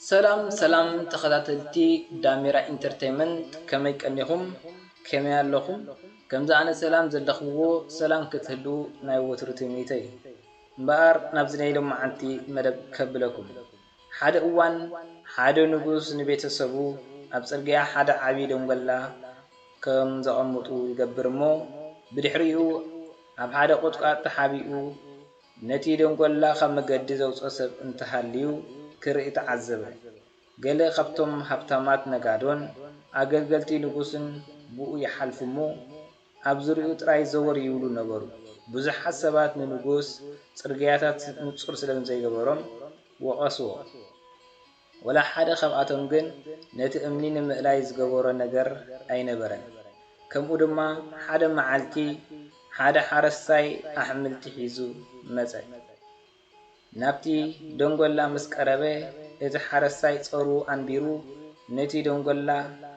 ሰላም ሰላም ተኸታተልቲ ዳሜራ ኢንተርቴይመንት፣ ከመይ ቀኒኹም? ከመይ ኣለኹም? ከምዚ ኣነ ሰላም ዘለኽዎ ሰላም ክትህልዉ ናይ ወትሩ ትምኒተይ። እምበኣር ናብዚ ናይ ሎማዓንቲ መደብ ከብለኩም። ሓደ እዋን ሓደ ንጉስ ንቤተሰቡ ኣብ ጽርግያ ሓደ ዓቢ ደንጎላ ከም ዘቐምጡ ይገብር እሞ፣ ብድሕሪኡ ኣብ ሓደ ቁጥቋጥ ተሓቢኡ ነቲ ደንጎላ ካብ መገዲ ዘውጽኦ ሰብ እንተሃልዩ ክርኢ ተዓዘበ። ገለ ካብቶም ሃብታማት ነጋዶን ኣገልገልቲ ንጉስን ብኡ ይሓልፉ እሞ፣ ኣብ ዙርያኡ ጥራይ ዘወር ይብሉ ነበሩ። ብዙሓት ሰባት ንንጉስ ጽርግያታት ንጹር ስለ ዘይገበሮም ወቐስዎ። ወላ ሓደ ካብኣቶም ግን ነቲ እምኒ ንምእላይ ዝገበሮ ነገር ኣይነበረን። ከምኡ ድማ ሓደ መዓልቲ ሓደ ሓረስታይ ኣሕምልቲ ሒዙ መጸ። ናብቲ ደንጎላ ምስ ቀረበ፣ እቲ ሓረስታይ ጸሩ ኣንቢሩ ነቲ ደንጎላ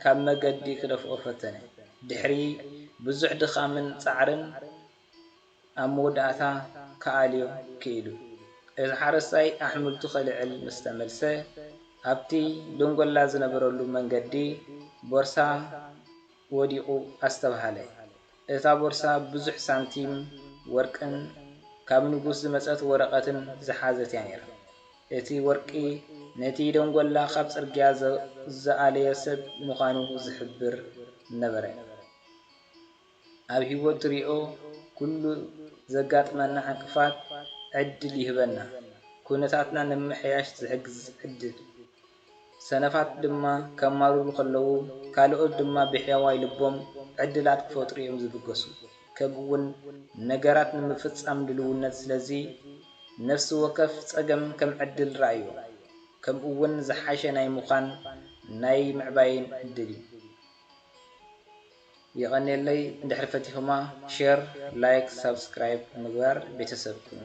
ካብ መገዲ ክደፍኦ ፈተነ። ድሕሪ ብዙሕ ድኻምን ጻዕርን ኣብ መወዳእታ ክኣልዮ ክኢሉ። እቲ ሓረስታይ ኣሕምልቱ ከልዕል ምስ ተመልሰ፣ ኣብቲ ደንጎላ ዝነበረሉ መንገዲ ቦርሳ ወዲቑ ኣስተብሃለ። እታ ቦርሳ ብዙሕ ሳንቲም ወርቅን ካብ ንጉስ ዝመጸት ወረቐትን ዝሓዘት እያ ነይራ። እቲ ወርቂ ነቲ ደንጎላ ካብ ጽርግያ ዘ- ዝኣለዮ ሰብ ምዃኑ ዝሕብር ነበረ። ኣብ ህይወት ትሪኦ ኩሉ ዘጋጥመና ዕንቅፋት ዕድል ይህበና። ኩነታትና ንምምሕያሽ ዝሕግዝ ዕድል። ሰነፋት ድማ ከማርሩ ከለዉ፣ ካልኦት ድማ ብሕያዋይ ልቦም ዕድላት ክፈጥሩ እዮም ዝብገሱ። ከምኡ እውን ነገራት ንምፍጻም ድልውነት። ስለዚ ነፍሲ ወከፍ ጸገም ከም ዕድል ረኣዮ፣ ከምኡ እውን ዝሓሸ ናይ ምዃን ናይ ምዕባይን ዕድል እዩ። የቐንየለይ። እንድሕር ፈቲኹማ ሼር፣ ላይክ፣ ሳብስክራይብ ምግባር ቤተሰብ ኩኑ።